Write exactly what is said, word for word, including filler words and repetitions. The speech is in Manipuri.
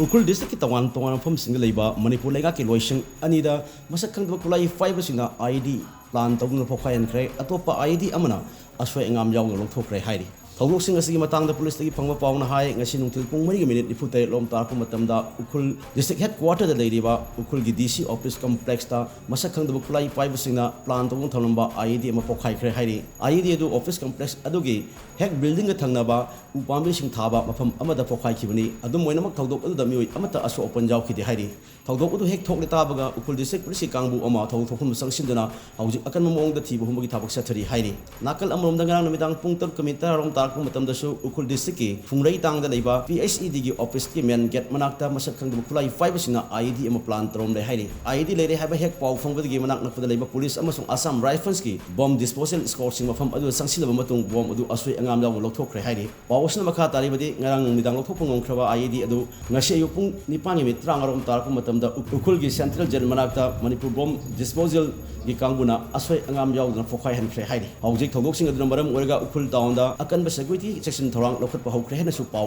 ꯎꯈ꯭ꯔꯨꯜ ꯗꯤꯁꯇ꯭ꯔꯤꯛꯀꯤ ꯇꯣꯉꯥꯟ ꯇꯣꯉꯥꯟꯕ ꯃꯐꯝꯁꯤꯡꯗ ꯂꯩꯕ ꯃꯅꯤꯄꯨꯔ ꯂꯩꯉꯥꯛꯀꯤ ꯂꯣꯏꯁꯪ ꯑꯅꯤꯗ ꯃꯁꯛ ꯈꯪꯗꯕ ꯈꯨꯠꯂꯥꯏ ꯄꯥꯏꯕꯁꯤꯡꯅ ꯑꯥꯏ ꯏ ꯗꯤ ꯄ꯭ꯂꯥꯟ ꯇꯧꯗꯨꯅ ꯄꯣꯈꯥꯏꯍꯟꯈ꯭ꯔꯦ꯫ ꯑꯇꯣꯞꯄ ꯑꯥꯏ ꯏ ꯗꯤ ꯑꯃꯅ ꯑꯁꯣꯏ ꯑꯉꯥꯝ ꯌꯥꯎꯗꯅ ꯂꯧꯊꯣꯛꯈ꯭ꯔꯦ ꯍꯥꯏꯔꯤ꯫ ꯊꯧꯗꯣꯛꯁꯤꯡ ꯑꯁꯤꯒꯤ ꯃꯇꯥꯡꯗ ꯄꯨꯂꯤꯁꯇꯒꯤ ꯐꯪꯕ ꯄꯥꯎꯅ ꯍꯥꯏ, ꯉꯁꯤ ꯅꯨꯡꯊꯤꯜ ꯄꯨꯡ ꯃꯔꯤꯒ ꯃꯤꯅꯤꯠ ꯅꯤꯐꯨ ꯇꯔꯦꯠ ꯂꯣꯝ ꯇꯥꯔꯛꯄ ꯃꯇꯝꯗ ꯎꯈ꯭ꯔꯨꯜ ꯗꯤꯁꯇ꯭ꯔꯤꯛ ꯍꯦꯗ ꯀ꯭ꯋꯥꯇꯔꯗ ꯂꯩꯔꯤꯕ ꯎꯈ꯭ꯔꯨꯜꯒꯤ ꯗꯤ ꯁꯤ ꯑꯣꯐꯤꯁ ꯀꯝꯄ꯭ꯂꯦꯛꯁꯇ ꯃꯁꯛ ꯈꯪꯗꯕ ꯈꯨꯠꯂꯥꯏ ꯄꯥꯏꯕꯁꯤꯡꯅ ꯄ꯭ꯂꯥꯟ ꯇꯧꯗꯨꯅ ꯊꯝꯂꯝꯕ ꯑꯥꯏ ꯏ ꯗꯤ ꯑꯃ ꯄꯣꯈꯥꯏꯈ꯭ꯔꯦ ꯍꯥꯏꯔꯤ꯫ ꯑꯥꯏ ꯏ ꯗꯤ ꯑꯗꯨ ꯑꯣꯐꯤꯁ ꯀꯝꯄ꯭ꯂꯦꯛꯁ ꯑꯗꯨꯒꯤ ꯍꯦꯛ ꯕꯤꯜꯗꯤꯡꯒ ꯊꯪꯅꯕ ꯎ ꯄꯥꯝꯕꯤꯁꯤꯡ ꯊꯥꯕ ꯃꯐꯝ ꯑꯃꯗ ꯄꯣꯈꯥꯏꯈꯤꯕꯅꯤ꯫ ꯑꯗꯨꯝ ꯑꯣꯏꯅꯃꯛ, ꯊꯧꯗꯣꯛ ꯑꯗꯨꯗ ꯃꯤꯑꯣꯏ ꯑꯃꯠꯇ ꯑꯁꯣꯛ ꯑꯄꯟ ꯌꯥꯎꯈꯤꯗꯦ ꯍꯥꯏꯔꯤ꯫ ꯊꯧꯗꯣꯛ ꯑꯗꯨ ꯍꯦꯛ ꯊꯣꯛꯂꯦ ꯇꯥꯕꯒ ꯎꯈ꯭ꯔꯨꯜ ꯗꯤꯁꯇ꯭ꯔꯤꯛ ꯄꯨꯂꯤꯁꯀꯤ ꯀꯥꯡꯕꯨ ꯑꯃ ꯊꯧꯗꯣꯛ ꯊꯣꯛꯐꯝꯗ ꯆꯪꯁꯤꯟꯗꯨꯅ ꯍꯧꯖꯤꯛ ꯑꯀꯟꯕ ꯃꯑꯣꯡꯗ ꯊꯤꯕ ꯍꯨꯝꯕꯒꯤ ꯊꯕꯛ ꯆꯠꯊꯔꯤ ꯍꯥꯏꯔꯤ꯫ ꯅꯥꯀꯜ ꯑꯃꯔꯣꯝꯗ, ꯉꯔꯥꯡ ꯅꯨꯃꯤꯗꯥꯡ ꯄꯨꯡ ꯇꯔꯨꯛꯀ ꯃꯤꯅꯤꯠ ꯇꯔꯥꯔꯣꯝ ꯇꯥꯔꯛꯄ ꯃꯇꯝꯗꯁꯨ ꯎꯈ꯭ꯔꯨꯜ ꯗꯤꯁꯇ꯭ꯔꯤꯛꯀꯤ ꯐꯨꯡꯔꯩ ꯇꯥꯡꯗ ꯂꯩꯕ ꯄꯤ ꯑꯩꯆ ꯏ ꯗꯤꯒꯤ ꯑꯣꯐꯤꯁꯀꯤ ꯃꯦꯟ ꯒꯦꯠ ꯃꯅꯥꯛꯇ ꯃꯁꯛ ꯈꯪꯗꯕ ꯈꯨꯠꯂꯥꯏ ꯄꯥꯏꯕꯁꯤꯡꯅ ꯑꯥꯏ ꯏ ꯗꯤ ꯑꯃ ꯄ꯭ꯂꯥꯟ ꯇꯧꯔꯝꯂꯦ ꯍꯥꯏꯔꯤ꯫ ꯑꯥꯏ ꯏ ꯗꯤ ꯂꯩꯔꯦ ꯍꯥꯏꯕ ꯍꯦꯛ ꯄꯥꯎ ꯐꯪꯕꯗꯒꯤ ꯃꯅꯥꯛ ꯅꯛꯄꯗ ꯂꯩꯕ ꯄꯨꯂꯤꯁ ꯑꯃꯁꯨꯡ ꯑꯁꯥꯝ ꯔꯥꯏꯐꯜꯁꯀꯤ ꯕꯣꯝ ꯗꯤꯁꯄꯣꯖꯦꯜ ꯁ꯭ꯀ꯭ꯋꯥꯗꯁꯤꯡ ꯃꯐꯝ ꯑꯗꯨꯗ ꯆꯪꯁꯤꯜꯂꯕ ꯃꯇꯨꯡ ꯕꯣꯝ ꯑꯗꯨ ꯑꯁꯣꯏ ꯑꯉꯥꯝ ꯌꯥꯎꯅ ꯂꯧꯊꯣꯛꯈ꯭ꯔꯦ ꯍꯥꯏꯔꯤ꯫ ꯄꯥꯎ ꯑꯁꯤꯅ ꯃꯈꯥ ꯇꯥꯔꯤꯕꯗꯤ, ꯉꯔꯥꯡ ꯅꯨꯃꯤꯗꯥꯡ ꯂꯧꯊꯣꯛꯄ ꯉꯝꯈ꯭ꯔꯕ ꯑꯥꯏ ꯏ ꯗꯤ ꯑꯗꯨ ꯉꯁꯤ ꯑꯌꯨꯛ ꯄꯨꯡ ꯅꯤꯄꯥꯟꯒꯤ ꯃꯤꯅꯤꯠ ꯇꯔꯥꯃꯉꯥꯔꯣꯝ ꯇꯥꯔꯛꯄ ꯃꯇꯝꯗ ꯎ-, ꯎꯈ꯭ꯔꯨꯜꯒꯤ ꯁꯦꯟꯇ꯭ꯔꯦꯜ ꯖꯦꯜ ꯃꯅꯥꯛꯇ ꯃꯅꯤꯄꯨꯔ ꯕꯣꯝ ꯗꯤꯁꯄꯣꯖꯦꯜꯒꯤ ꯀꯥꯡꯕꯨꯅ ꯑꯁꯣꯏ ꯑꯉꯥꯝ ꯌꯥꯎꯗꯅ ꯄꯣꯈꯥꯏꯍꯟꯈ꯭ꯔꯦ ꯍꯥꯏꯔꯤ꯫ ꯍꯧꯖꯤꯛ ꯊꯧꯗꯣꯛꯁꯤꯡ ꯑꯗꯨꯅ ꯃꯔꯝ ꯑꯣꯏꯔꯒ ꯎꯈ꯭ꯔꯨꯜ ꯇꯥꯎꯟꯗ ꯑꯀꯟꯕ ꯁꯦꯀ꯭ꯌꯨꯔꯤꯇꯤ ꯆꯦꯛꯁꯤꯟ ꯊꯧꯔꯥꯡ ꯂꯧꯈꯠꯄ ꯍꯧꯈ꯭ꯔꯦ ꯍꯥꯏꯅꯁꯨ ꯄꯥꯎ